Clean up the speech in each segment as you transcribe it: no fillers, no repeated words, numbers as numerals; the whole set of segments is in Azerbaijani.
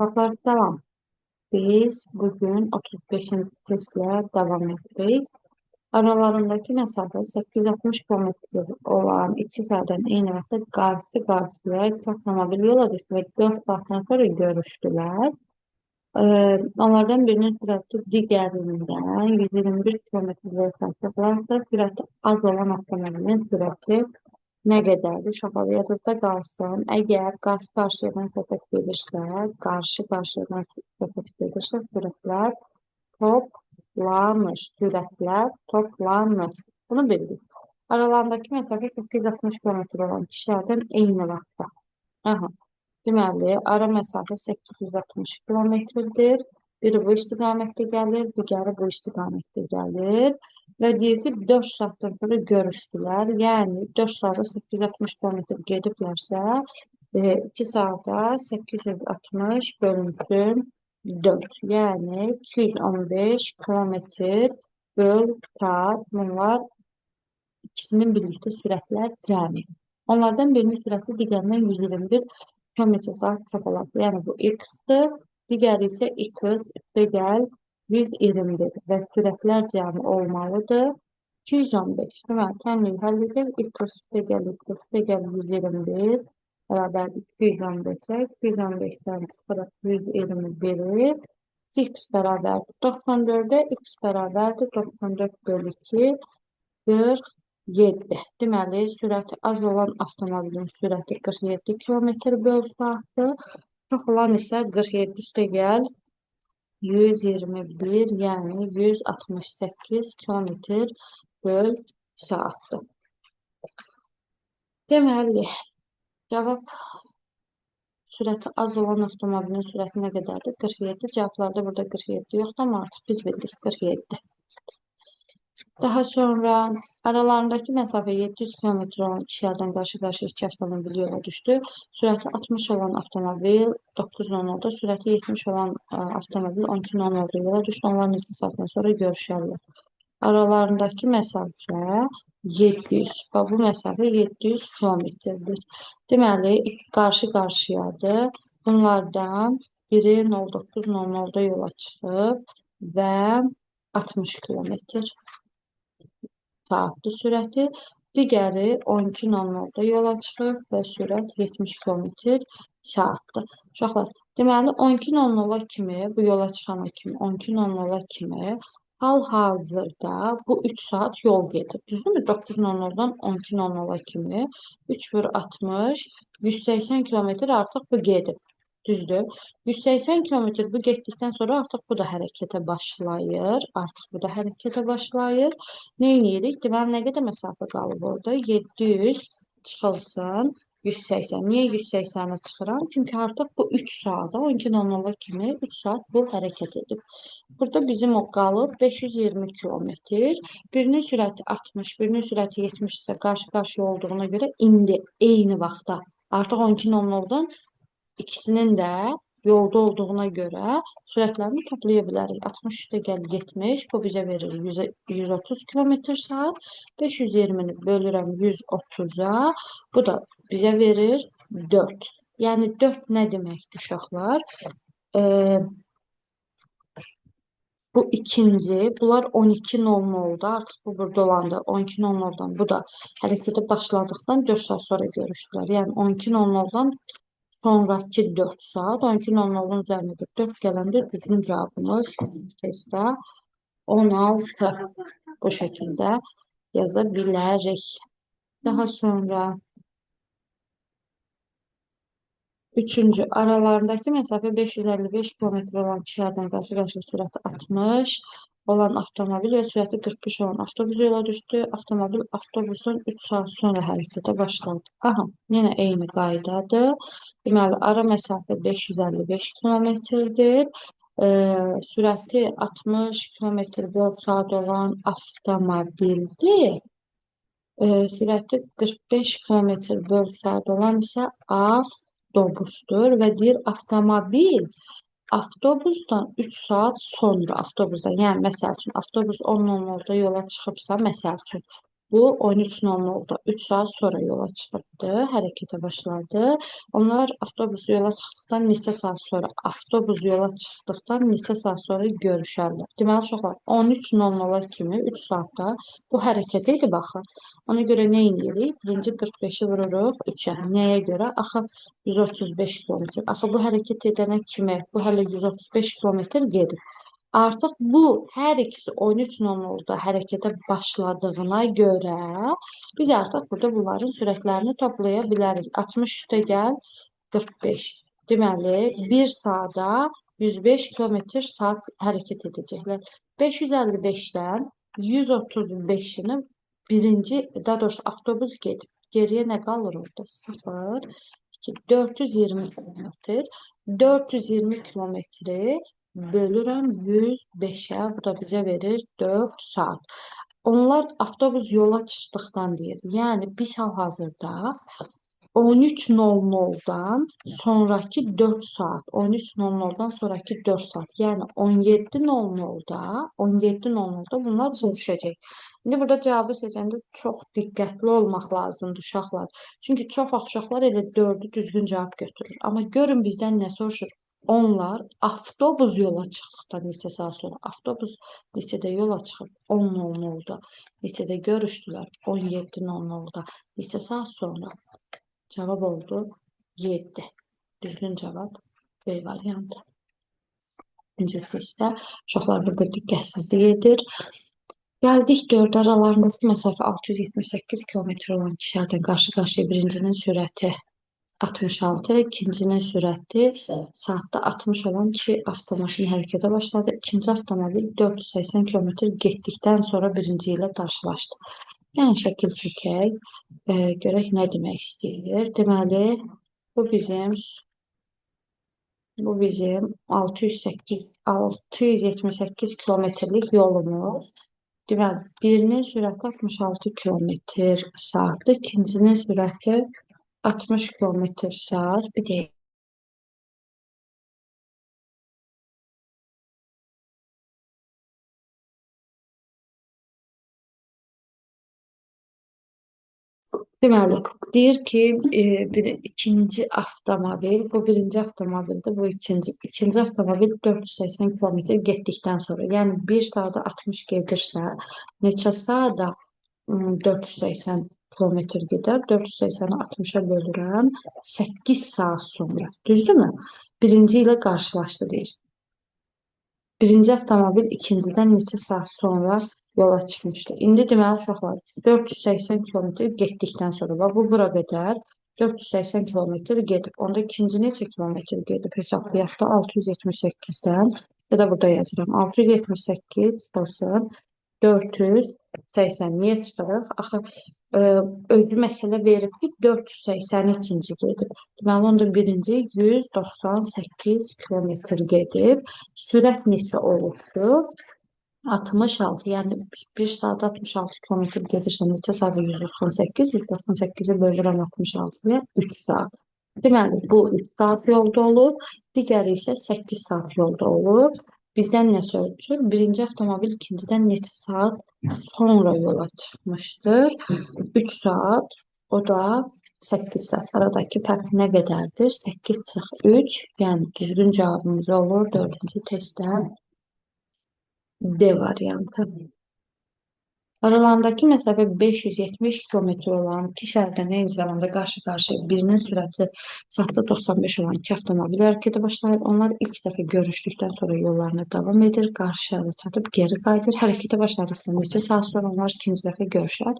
Uşaqlar, salam. Biz bugün 35-ci testlə davam edirik. Aralarındakı məsafə 860 km olan iki fərdən eyni vaxtda qarşı-qarşıya iki avtomobil yola düşdü və 4 saatdan sonra görüşdülər. Onlardan birinin sürəti digərindən 121 km saat olarsa, sürəti az olan avtomobilin sürəti nə qədərdir? Uşaqlar, yadınızda qalsın. Əgər qarşı-qarşıyadan söhbət gedirsə, qarşı-qarşıyadan söhbət gedirsə, sürətlər toplanır. Sürətlər toplanır. Bunu bildik. Aralarındakı məsafə 860 km olan kişilərdən eyni vaxtda. Aha. Deməli, ara məsafə 860 kilometrdir. Biri bu istiqamətdə gəlir, digəri bu istiqamətdə gəlir. Və deyir ki, 4 saatdan sonra görüşdülər. Yəni, 4 saata 860 km gediblərsə, 2 saata 860 bölünsün 4. Yəni, 215 km böl saat. Bunlar ikisinin birlikdə sürətlər cəmi. Onlardan birinin sürəti digərindən 121 km saat çox olar. Yəni, bu x-dir. Digəri isə x üstəgəl 121 və sürətlər cəmi olmalıdır. 215. Deməli, tənlik həll edək. X üstəgəl x üstəgəl 121 bərabər 215-ə. 215-dən çıxırıq 121-i. X bərabərdir 94-ə, x bərabərdir 94 bölü 2, 47. Deməli, sürəti az olan avtomobilin sürəti 47 km böl saatdır. Çox olan isə 47 üstəgəl 121, yəni 168 km böl saatdır. Deməli, cavab sürəti az olan avtomobilin sürəti nə qədərdir? 47. Cavablarda burada 47 yoxdur, amma artıq biz bildik 47. Daha sonra aralarındakı məsafə 700 km olan kişilərdən qarşı-qarşıya iki avtomobil yola düşdü. Sürəti 60 olan avtomobil 9.00-da, sürəti 70 olan avtomobil 12.00-da yola düşdü. Onlar neçə saatdan sonra görüşərlər. Aralarındakı məsafə 700. Bax, bu məsafə 700 kilometrdir. Deməli, qarşı-qarşıyadır. Bunlardan biri 09.00-da yola çıxıb və 60 kilometr saatlı sürəti. Digəri 12.00-da yola çıxıb və sürət 70 km saatdır. Uşaqlar, deməli 12.00-a kimi, bu yola çıxana kimi 12.00-a kimi hal-hazırda bu 3 saat yol gedir. Düzdürmü? 9.00-dan 12.00-a kimi 3 vur 60, 180 km artıq bu gedib. Düzdür? 180 km bu getdikdən sonra artıq bu da hərəkətə başlayır. Artıq bu da hərəkətə başlayır. Nə edirik? Deməli, nə qədər məsafə qalıb orada? 700 çıxılsın 180. Niyə 180-i çıxıram? Çünki artıq bu 3 saata, 12.00 kimi 3 saat bu hərəkət edib. Burada bizim o qalıb 520 kilometr. Birinin sürəti 60, birinin sürəti 70 isə qarşı-qarşıya olduğuna görə indi eyni vaxtda artıq 12.00-dan ikisinin də yolda olduğuna görə sürətlərini toplaya bilərik. 60 üstəgəl 70, bu bizə verir 130 km saat. 520-ni bölürəm 130-a, bu da bizə verir 4. Yəni 4 nə deməkdir uşaqlar? Bu ikinci, bunlar 12.00-da, artıq bu burada olanda 12.00-dan bu da hərəkətə başladıqdan 4 saat sonra görüşdülər. Yəni 12.00-dan sonraki 4 saat 12.00-un üzərində də 4 gələndə düzgün cavabımız testdə 16 bu şəkildə yaza bilərik. Daha sonra üçüncü, aralarındakı məsafə 555 km olan kişilərdən qarşı-qarşıya sürəti 60 olan avtomobil və sürəti 45 olan avtobus yola düşdü. Avtomobil avtobusdan 3 saat sonra hərəkətə başladı. Aha, yenə eyni qaydadır. Deməli, ara məsafə 555 kilometrdir. Sürəti 60 km böl saat olan avtomobildir. Sürəti 45 km böl saat olan isə avtobusdur və deyir avtomobil avtobusdan 3 saat sonra avtobusdan, yəni məsəl üçün avtobus 10.00-da yola çıxıbsa, məsəl üçün Bu 13:00-da 3 saat sonra yola çıxıbdı, hərəkətə başladı. Onlar avtobus yola çıxdıqdan neçə saat sonra, avtobus yola çıxdıqdan neçə saat sonra görüşərlər. Deməli, uşaqlar, 13:00-a kimi 3 saatda bu hərəkət idi baxın. Ona görə nə edirik? Birinci 45-i vururuq 3-ə. Nəyə görə? Axı 135 km. Axı bu hərəkət edənə kimi bu hələ 135 km gedib. Artıq bu hər ikisi 13:00-da hərəkətə başladığına görə biz artıq burada bunların sürətlərini toplaya bilərik. 60 üstə gəl 45. Deməli, 1 saata 105 km saat hərəkət edəcəklər. 555-dən 135-ini birinci, daha doğrusu avtobus gedib. Geriyə nə qalır orada? 0, 2, 420 kilometr. 420 kilometri bölürəm 105-ə. Bu da bizə verir 4 saat. Onlar avtobus yola çıxdıqdan deyir. Yəni biz hal-hazırda 13:00-dan sonraki 4 saat, 13:00-dan sonraki 4 saat, yəni 17:00-da, 17:00-da bunlar görüşəcək. İndi burada cavabı seçəndə çox diqqətli olmaq lazımdır uşaqlar. Çünki çox vaxt uşaqlar elə 4-ü düzgün cavab götürür. Amma görün bizdən nə soruşur? Onlar avtobus yola çıxdıqdan neçə saat sonra, avtobus neçədə yola çıxıb? 10:00-da. Neçədə görüşdülər? 17:00-da. Neçə saat sonra? Cavab oldu 7. Düzgün cavab B variantı. Üçüncü testdə uşaqlar burada diqqətsizlik edir. Gəldik 4 aralarındakı məsafə 678 km olan kişilərdən qarşı-qarşıya birincinin sürəti 66, ikincinin sürəti saatda 60 olan kişi avtomaşın hərəkətə başladı. İkinci avtomobil 480 km getdikdən sonra birinci ilə qarşılaşdı. Yəni şəkil çəkək, görək nə demək istəyir. Deməli, bu bizim 678 kilometrlik yolumuz. Deməli, birinin sürəti 66 km saatlı, ikincinin sürəti 60 km saat. Bir dəqiqə. Deməli, deyir ki, ikinci avtomobil, bu birinci avtomobildir, bu ikinci. İkinci avtomobil 480 km getdikdən sonra, yəni 1 saata 60 gedirsə, neçə saata 480 km gedər? 480-i 60-a bölürəm, 8 saat sonra. Düzdürmü? Birinci ilə qarşılaşdı deyir. Birinci avtomobil ikincidən neçə saat sonra yola çıxmışdı. İndi deməli uşaqlar 480 km getdikdən sonra, bax bu bura qədər 480 km gedib. Onda ikinci neçə kilometr gedib hesablayaq da 678-dən ya da burada yazıram. 678 çıxılsın 480. Niyə çıxırıq? Axı özü məsələ verib ki 482-ci gedib. Deməli onda birinci 198 kilometr gedib. Sürət neçə olubdur? 66, yəni 1 saat 66 kilometr gedirsə neçə saata 198, 198-i bölürəm 66-ya 3 saat. Deməli bu 3 saat yolda olub, digəri isə 8 saat yolda olub. Bizdən nə soruşur? Birinci avtomobil ikincidən neçə saat sonra yola çıxmışdır? 3 saat, o da 8 saat. Aradakı fərq nə qədərdir? 8 çıx 3, yəni düzgün cavabımız olur 4-cü testdə D variantı. Aralarındakı məsafə 570 km olan iki şəhərdən eyni zamanda qarşı-qarşıya birinin sürəti saatda 95 olan iki avtomobil hərəkətə başlayır. Onlar ilk dəfə görüşdükdən sonra yollarına davam edir. Qarşı şəhərə çatıb geri qayıdır. Hərəkətə başladıqdan neçə saat sonra onlar ikinci dəfə görüşər.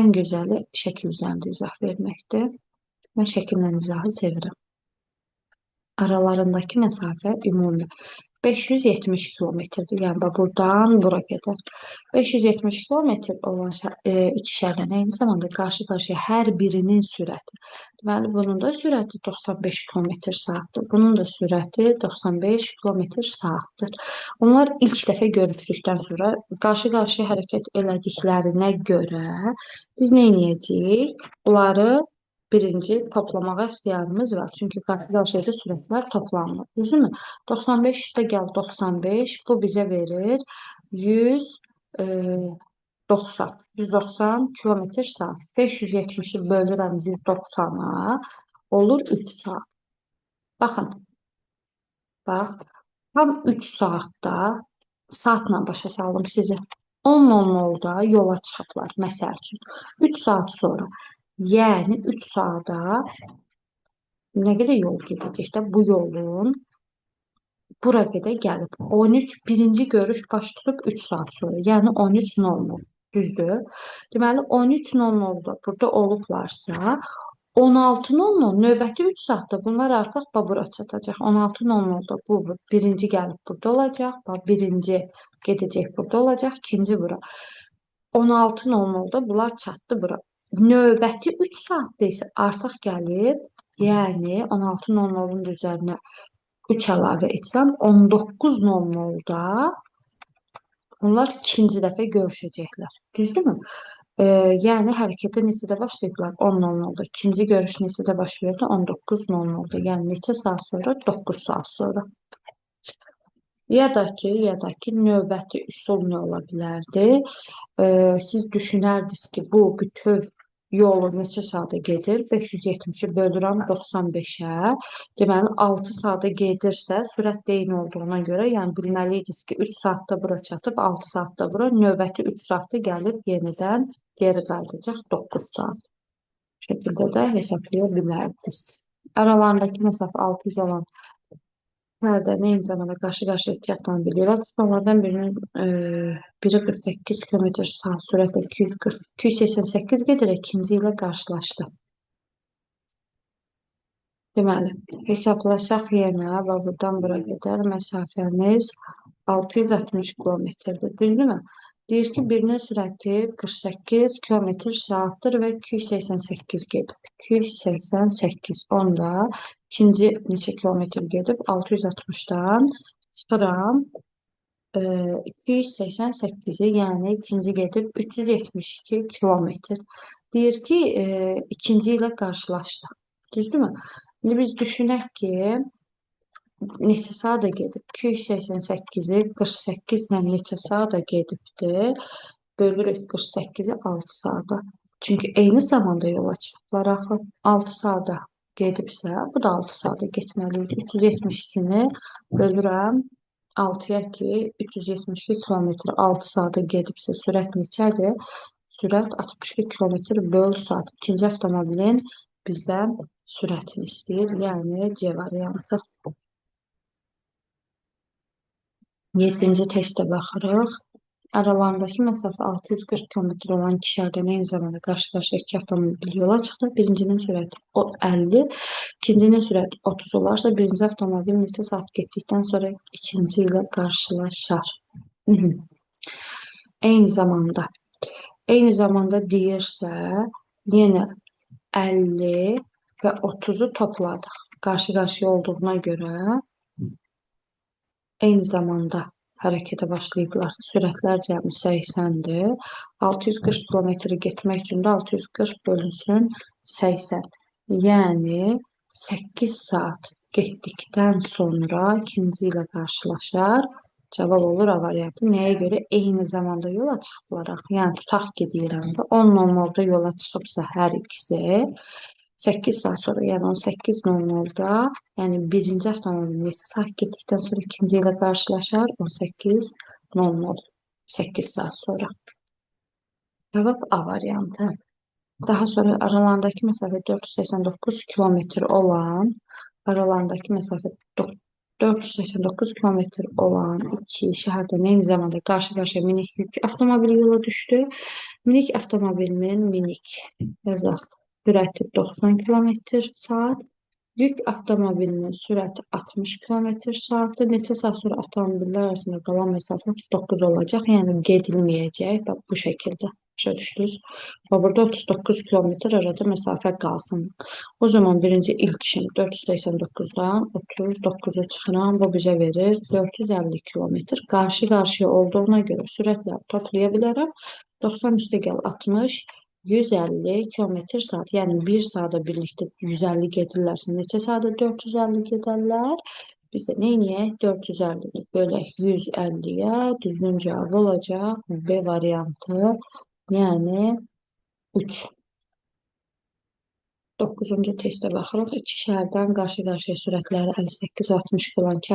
Ən gözəli şəkil üzərində izah verməkdir. Mən şəkillə izahı sevirəm. Aralarındakı məsafə ümumi 570 kilometrdir. Yəni bax buradan bura qədər. 570 kilometr olan iki şəhərdən eyni zamanda qarşı-qarşıya hər birinin sürəti. Deməli, bunun da sürəti 95 km saatdır. Bunun da sürəti 95 km saatdır. Onlar ilk dəfə görüşdükdən sonra qarşı-qarşıya hərəkət elədiklərinə görə biz nə edəcəyik? Bunları birinci toplamağa ixtiyarımız var. Çünki qarşı-qarşıya sürətlər toplanılır. Düzdürmü? 95 üstə gəl 95. Bu bizə verir 90. 190 kilometr saat. 570-i bölürəm 190-a. Olur 3 saat. Baxın. Bax. Tam 3 saatda saatla başa saldım sizi. 10:00-da yola çıxıblar, məsəl üçün. 3 saat sonra. Yəni 3 saata nə qədər yol gedəcək də bu yolun bura qədər gəlib. 13, birinci görüş baş tutub 3 saat sonra. Yəni 13:00. Düzdür? Deməli 13:00-da burada olublarsa 16:00 növbəti 3 saatda bunlar artıq bura çatacaq. 16:00-da bu birinci gəlib burada olacaq. Bax, birinci gedəcək burada olacaq. İkinci bura. 16:00-da bunlar çatdı bura. Növbəti 3 saatda isə artıq gəlib, yəni 16:00-un üzərinə 3 əlavə etsəm 19:00-da bunlar ikinci dəfə görüşəcəklər. Düzdürmü? Yəni hərəkətə neçədə başlayıblar? 10:00-da. İkinci görüş neçədə baş verdi? 19:00-da. Yəni neçə saat sonra? 9 saat sonra. Ya da ki, növbəti üsul nə ola bilərdi? Siz düşünərdiniz ki, bu bütöv yolu neçə saata gedir? 570-i bölürəm 95-ə. Deməli, 6 saata gedirsə, sürət də eyni olduğuna görə, yəni bilməliydiniz ki, 3 saatda bura çatıb, 6 saatda bura, növbəti 3 saatda gəlib yenidən geri qayıdacaq 9 saat. Bu şəkildə də hesablaya bilərdiniz. Aralarındakı məsafə 600 olan Hərdən eyni zamanda qarşı-qarşıya iki avtomobil yola çıxanlardan birinin biri 48 km saat sürətlə 288 gedir, ikinci ilə qarşılaşdı. Deməli, hesablasaq yenə və buradan bura qədər məsafəmiz 660 kilometrdir, düzdürmü? Deyir ki, birinin sürəti 48 km saatdır və 288 gedib. 288. Onda ikinci neçə kilometr gedib? 660-dan çıxıram. 288-i, yəni ikinci gedib 372 kilometr. Deyir ki, ikinci ilə qarşılaşdı. Düzdürmü? İndi biz düşünək ki, neçə saata gedib? 288-i 48 ilə neçə saata gedibdir? Bölürük 48-i 6 saata. Çünki eyni zamanda yola çıxıblar axı. 6 saata gedibsə, bu da 6 saata getməliyik. 372-ni bölürəm 6-ya ki, 372 kilometr 6 saata gedibsə, sürət neçədir? Sürət 62 kilometr böl saat. İkinci avtomobilin bizdən sürətini istəyir. Yəni C variantı. 7-ci testə baxırıq. Aralarındakı məsafə 640 km olan iki şəhərdən eyni zamanda qarşı-qarşıya iki avtomobil yola çıxdı. Birincinin sürəti 50, ikincinin sürəti 30 olarsa, birinci avtomobil neçə saat getdikdən sonra ikinci ilə qarşılaşar? Eyni zamanda. Eyni zamanda deyirsə, yenə 50 və 30-u topladıq. Qarşı-qarşıya olduğuna görə eyni zamanda hərəkətə başlayıblar. Sürətlər cəmi 80-dir. 640 kilometri getmək üçün də 640 bölünsün 80. Yəni 8 saat getdikdən sonra ikinci ilə qarşılaşar. Cavab olur A variantı. Nəyə görə? Eyni zamanda yola çıxıblar axı. Yəni tutaq ki, deyirəm də 10:00-da yola çıxıbsa hər ikisi 8 saat sonra, yəni 18:00-da, yəni birinci avtomobil neçə saat getdikdən sonra ikinci ilə qarşılaşar? 18:00. 8 saat sonra. Cavab A variantı. Daha sonra aralarındakı məsafə 489 kilometr olan, aralarındakı məsafə 489 kilometr olan iki şəhərdən eyni zamanda qarşı-qarşıya minik yük avtomobili yola düşdü. Minik avtomobilinin minik yazaq sürəti 90 km saat, yük avtomobilinin sürəti 60 km saatdır. Neçə saat sonra avtomobillər arasında qalan məsafə 39 olacaq, yəni gedilməyəcək. Bax, bu şəkildə. Başa düşdünüz? Bax, burada 39 kilometr arada məsafə qalsın. O zaman birinci ilk işim 489-dan 39-u çıxıram. Bu bizə verir 450 kilometr. Qarşı-qarşıya olduğuna görə sürətləri toplaya bilərəm. 90 üstə gəl 60, 150 kilometr saat. Yəni 1 saata birlikdə 150 gedirlərsə, neçə saata 450 gedərlər? Biz də nə edək? 450-ni bölək 150-yə, düzgün cavab olacaq B variantı, yəni 3. 9-cu testə baxırıq. İki şəhərdən qarşı-qarşıya sürətləri 58 və 62 olan iki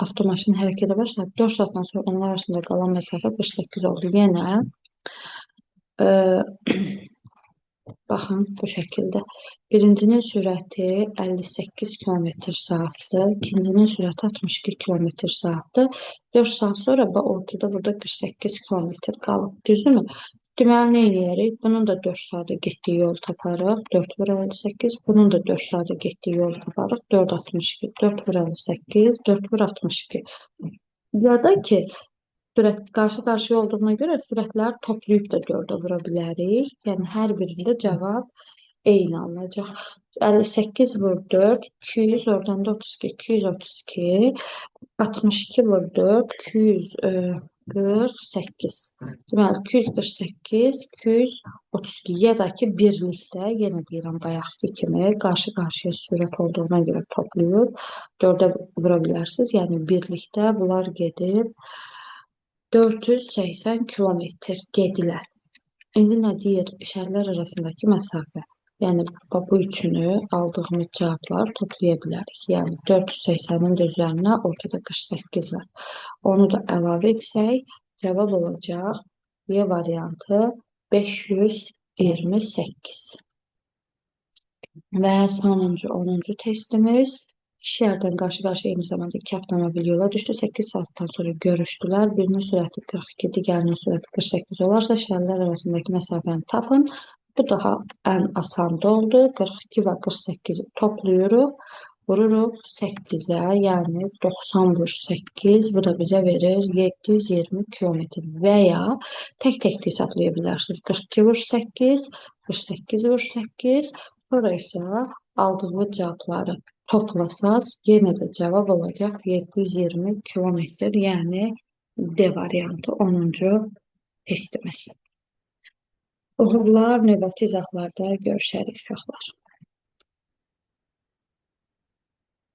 avtomaşın hərəkətə başladı. 4 saatdan sonra onlar arasında qalan məsafə 48 oldu. Yenə baxın bu şəkildə. Birincinin sürəti 58 km saatdır. İkincinin sürəti 62 km saatdır. 4 saat sonra ortada burada 48 km qalıb. Düzdürmü? Deməli, nə eləyərik? Bunun da 4 saata getdiyi yol taparıq. 4 vur 58. Bunun da 4 saata getdiyi yol taparıq. 4 62. 4 vur 58. 4 vur 62. Ya da ki, sürət qarşı-qarşıya olduğuna görə sürətləri toplayıb da 4-ə vura bilərik. Yəni, hər birində cavab eyni alınacaq. 58 vur 4, 200, oradan da 32, 232, 62 vur 4, 248. Deməli, 248, 232 ya da ki, birlikdə, yenə deyirəm, bayaqki kimi qarşı-qarşıya sürət olduğuna görə toplayıb 4-ə vura bilərsiniz. Yəni, birlikdə bunlar gedib 480 kilometr gedilər. İndi nə deyir? Şəhərlər arasındakı məsafə. Yəni, bu üçünü aldığımız cavabları toplaya bilərik. Yəni, 480-in də üzərinə ortada 48 var. Onu da əlavə etsək, cavab olacaq D variantı 528. Və sonuncu, 10-cu testimiz. İki şəhərdən qarşı-qarşıya eyni zamanda iki avtomobil yola düşdü. 8 saatdan sonra görüşdülər. Birinin sürəti 42, digərinin sürəti 48 olarsa, şəhərlər arasındakı məsafəni tapın. Bu daha ən asandı oldu. 42 və 48-i toplayırıq. Vururuq 8-ə, yəni 90 vur 8. Bu da bizə verir 720 kilometr və ya tək-tək də hesablaya bilərsiniz. 42 vur 8, 48 vur 8. Sonra isə aldığımız cavabları toplasaz, yenə də cavab olacaq 720 kilometr, yəni D variantı 10-cu testimiz. Uğurlar, növbəti izahlarda görüşərik uşaqlar.